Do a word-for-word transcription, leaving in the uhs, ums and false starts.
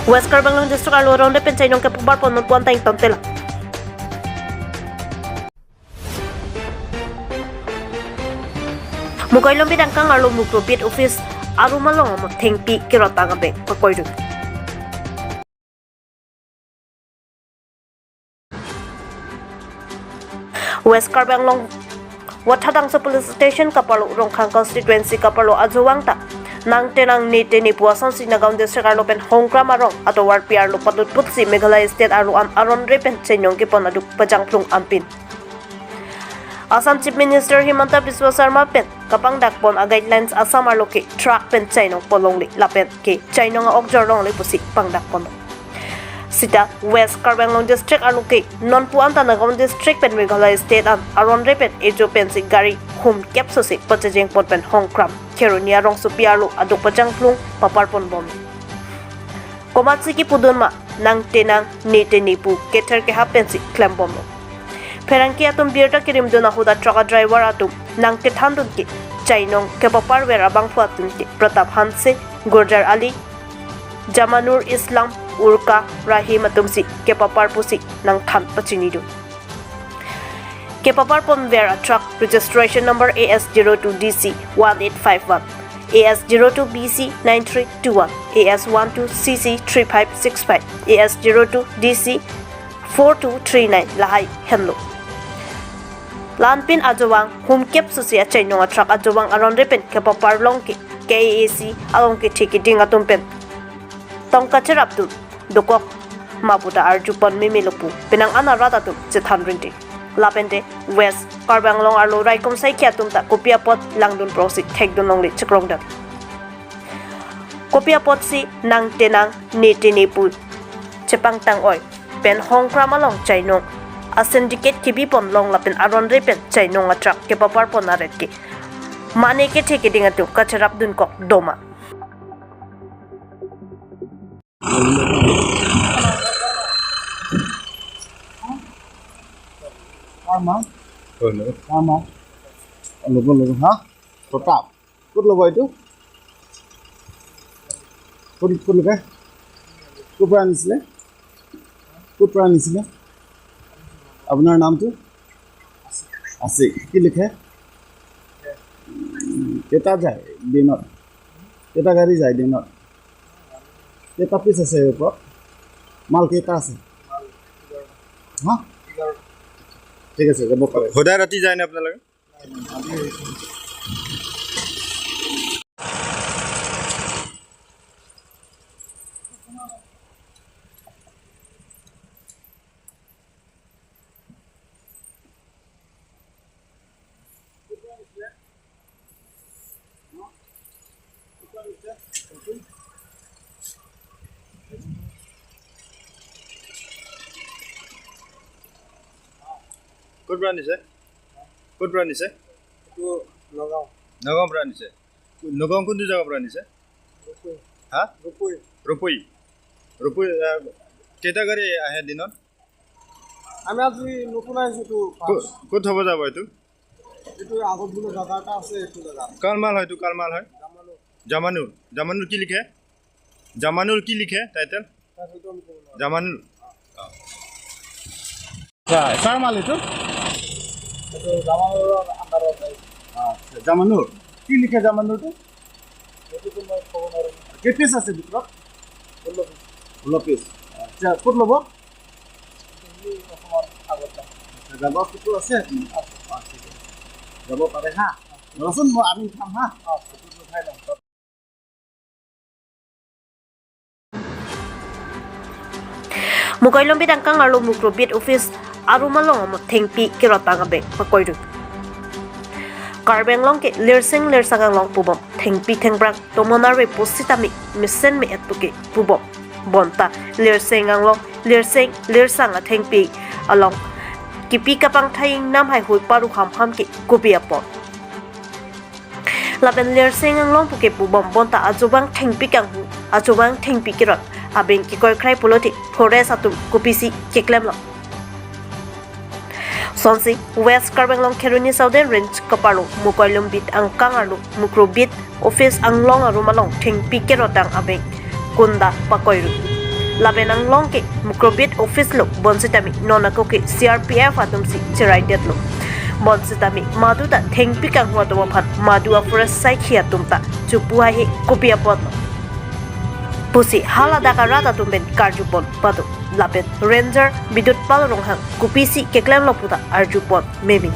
West Karbi Anglong District arlo aron re pen chainong kepapar pon non puan ta ington tela. Mukoilumbit angkang arlo Mukroh Beat Office arum along amo thengpi kerot tang abeng pakoidun. West Karbi Anglong Wathadangso Police Station kaparlo, Rongkhang Constituency kaparlo ajovang ta nang tenang ne tene pu asonsi Nagaon District arlo pen Hongkram arong atovarpi arlo padut putsi Meghalaya State arlo an aron re pen chainong kepon aduk pajangphlung ampin. Assam Chief Minister Himanta Biswa Sarma pen kapangdak pon a guidelines Assam arlo ke truck pen chainong ponlongle lapen ke chainong a-okjor longle pusi pangdak pon. Sita West Karbi Anglong District arlo ke non puan ta Nagaon District pen Meghalaya State an aron re pen ejo pensi gari humkep sosi pachejeng pon pen Hongkram Kheroni arongsopi arlo aduk pajangphlung papar pon bom. Komatsi kipudun ma nang tenang ne tene pu kether kehap pensi klem bomlo. Pherangke atum birta kerimdun ahut a truck a driver atum nang kethandun ke chainong kepapar ver abangphu atum ke Pratap Hanse, Gurjar Ali, Jamanur Islam, Urka Rahim atumsi kepapar pusi nang than pachinidun. Kepapar pon ver a truck registration number A S zero two D C one eight five one, A S zero two B C nine three two one, A S one two C C three five six five, A S zero two D C four two three nine lahai henlo. La-an pen ajovang humkep sosi a chainong a truck ajovang aron re pen kepapar long ke K A A C along kethe keding atum pen tong kacherapdun dokok ma puta arju pon meme lo pu penang an arat atum chethan rinti. Lapen te West Karbi Anglong arlo raikom saikhi atum ta kopi apot langdun prosi thekdun longle chikrong dat. Kopi apotsi nang tenang ne tene pu chepangtang oi pen Hongkram along chainong a syndicate kebi pon long lapen aron re pen chainong a truck kepapar pon aret ke mane kethe keding atum kacherapdun kok doma. কাৰ মা? কাৰ মা? লগৰ, লগৰ, হা? প্ৰতাপ। ক'ত ল'ব এইটো? ক'ত, ক'ত ল'ব? ক'ৰ পৰা আনিছিলে? ক'ৰ পৰা আনিছিলে? আপোনাৰ নামটো? আছিক। কি লিখে? উম, কেইটা যায় দিনত? কেইটা গাড়ী যায় দিনত? কেইটা পিচ আছে ওপৰত? মাল কেইটা আছে? হা? ঠিক আছে, যাব পাৰে। সদায় ৰাতি যায়নে আপোনালোকে? ক'ৰ পৰা আনিছে? ক'ৰ পৰা আনিছে? এইটো নগাঁও। নগাঁৱৰ পৰা আনিছে। নগাঁও কোনটো জেগাৰ পৰা আনিছে? ৰূপৈ। হা? ৰূপৈ। ৰূপৈ। ৰূপৈ, আহ, কেইটা গাড়ী আহে দিনত? আমি আজি নতুন আহিছো তো। ক'ত, ক'ত থ'ব যাব এইটো? এইটো আগত বোলে জাগা এটা আছে, এইটো জাগা। কাৰ মাল হয় এইটো? কাৰ মাল হয়? জামানুৰ। জামানুৰ। জামানুৰ কি লিখে? জামানুৰ কি লিখে টাইটেল? তাৰ সেইটো আমি ক'ব নোৱাৰো। জামানুৰ। আচ্ছা, কাৰ মাল এইটো? এইটো জামানুৰৰ আণ্ডাৰত যায়। আচ্ছা, জামানুৰ। কি লিখে জামানুৰটো? এইটোতো মই ক'ব নোৱাৰিম। কেই পিচ আছে ভিতৰত? ষোল্ল পিচ। ষোল্ল পিচ। আচ্ছা, ক'ত ল'ব? এইটো অসমৰ আগত যাম। আচ্ছা, যাব ক'তো আছে আপুনি? আছে। অ, ঠিক আছে। যাব পাৰে হা। ৰচোন, মই আমি উঠাম হা। অ, ঠিক আছে। উঠাই ল'ম। Mukoilumbit angkang arlo Mukroh Beat Office arum along amo thengpi kerot tang abeng pakoidun. Karbi Anglong ke lirseng lirsang anglong pubom, thengpi thengphrang tomon arve pusitame mesen me-et puke pubom. Bonta lirseng anglong, lirseng lirsang athengpi along kipi kapangthai ingnam haihui paru hamham ke kopi apot. Lapen lirseng anglong puke pubom bonta ajovang thengpi kanghu, ajovang thengpi kerot abeng kekroikre pulote forest atum kopisi keklemlo. Sonsi West Karbi Anglong Kheroni Southern Range kaparlo Mukoilumbit angkang arlo Mukroh Beat Office anglong arum along thengpi kerot tang abeng kunda pakoidun. Lapen anglong ke Mukrobit office lo, bonsitame non ako ke C R P F atum si cherai detlo. Bonsitame madu ta thengpi kanghu atum aphan madu a forest saikhi atum ta chopu haihe kopi apotlo pusi haladak arat atum pen karjupon pado. Lapen Ranger Bidutpal Ronghang kopisi keklemlo puta arjupon meme.